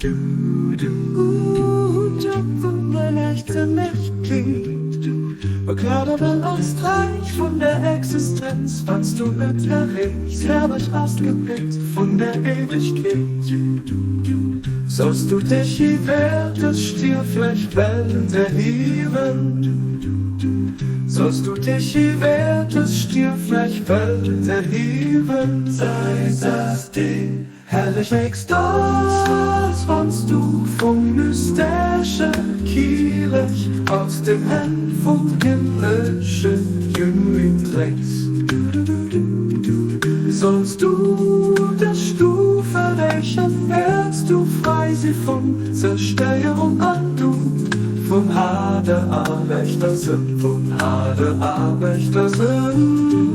Sollst du dich iwwer des stierflech Welt erhiewen? Sollst du dich iwwer des stierflech Welt erhiewen? Sei das de herrlich Ekstase, wanns du vum mystesche Kielech aus dem Hänn vum himmleschen Jüngling drénks. Sollst du des Stuf errechen, wäerts du frei si vun Zerstéierung an du vum haarde Aarbechter Sënn, vum haarde Aarbechter Sënn.